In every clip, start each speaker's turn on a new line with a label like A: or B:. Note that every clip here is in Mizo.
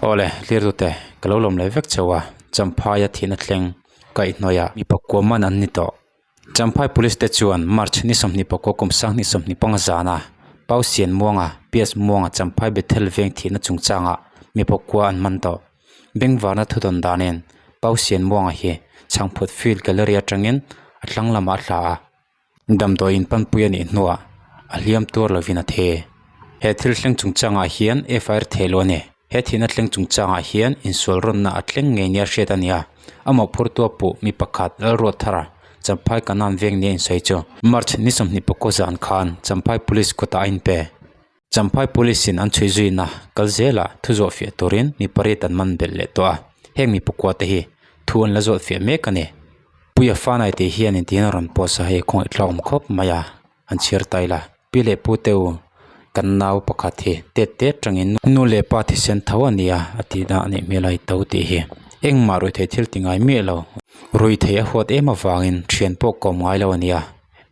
A: Awle, hlirtute, ka lo lawm leh vek chauh a, Champhaia thihna thleng kaihhnawihah mipa kua man an ni tawh. Champhai Police te chuan March ni 24 kum 2025 zana Pau Sian Muanga, PS Muanga Champhai Bethel veng thihna chungchangah mipa kua an man tawh. Bengvarna thudawn danin Pau Sian Muanga hi Chhangphut Field Gallery atangin a tlang lamah a thla a. Damdawiin panpui a nih hnuah a hliam tuar lovin a the. He thil thleng chungchangah hian FIR theh lo a ni. He thihna thleng chungchangah hian insual rawnna a thleng ngei nia hriat a ni a. A mawhphurtua puh mi pakhat Lalruatthara Champhai Kanan veng nia insawi chu March ni 24 zan khan Champhai Police kawtah a inpe. Champhai Police in an chhui zuina kal zelah thu zawh fiah turin mi pariat an man belh leh tawh a, heng mi pakua te hi thu an la zawt fiah mek a ni. Puia Fanai tih hian intiin a rawn post a, hei khawngaih thlak awm khawp mai a, an chhiar ta ila. Pi leh pu te u, kan nau pakhat hi tet tet tangin nu leh pa thisen tho a nia a tih dah a nih hmel a, i to tih hi engmah ruihtheih thil ti ngai miah lo, ruihtheih a huat em avangin thian pawh kawm ngai lo a nia.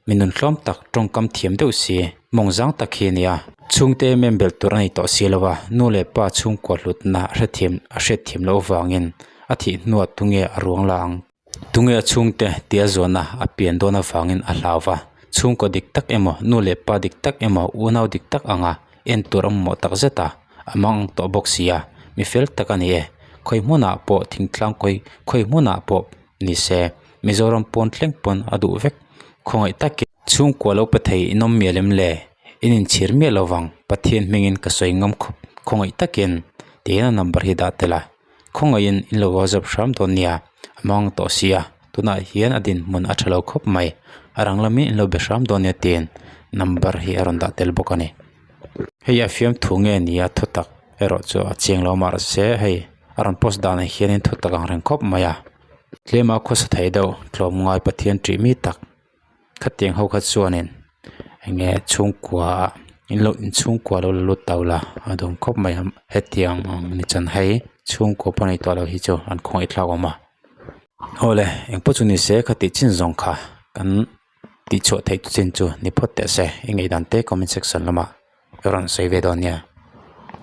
A: Mi nun hlawm tak tawngkam thiam deuh si, mawng zang tak hi a ni a. Chhungte em belh tur a ni tawh si lo a, nu leh pa chhungkua hlutna a hrethiam a hriatthiam loh avangin a thih hnuah tunge a ruang la ang? Tunge a chhungte tia zawn a a pian dawn avangin a hlau va. Chhungkaw dik tak emaw, nu leh pa dik tak emaw, unau dik tak anga en tur a mamawh tak zet a, a mang tawh bawk si a, mi fel tak a ni e. Khawi hmunah pawh thingtlang khawi khawi hmunah pawh ni se, Mizoram pawn thleng pawn a duh vek. Khawngaih takin chhungkua lo pe thei in awm mial em le? In inchhir miah lo vang, Pathian hmingin ka sawi ngam khawp khawngaih takin tiin a number hi dah tel a. Khawngaihin in lo WhatsApp hram dawn nia, a mang tawh si a, tunah hian a dinhmun a tha lo khawp mai. A rang lamin in lo be hram dawn nia tiin number hi a rawn dah tel bawk a ni. Hei a fiamthu nge ni a thutak erawh chu a chiang lo mahse hei a rawn post danah hianin thutak ang reng khawp mai a. Tlema khawsa thei deuh tlawmngai Pathian tih mi tak khatiang ho kha chuanin enge chhungkua ah in lo inchhungkua lo la lut tau la a dawm khawp mai a hetiang ang ni chan hei chhungkua pawh nei tawh lo hi chu an khawngaih thlak awm a awle engpawh chu ni se khati chin zawng kha kan tih chhuah theih chin chu ni phawt teh se i ngaihdan te comment section lamah ka rawn sawi ve dawn nia.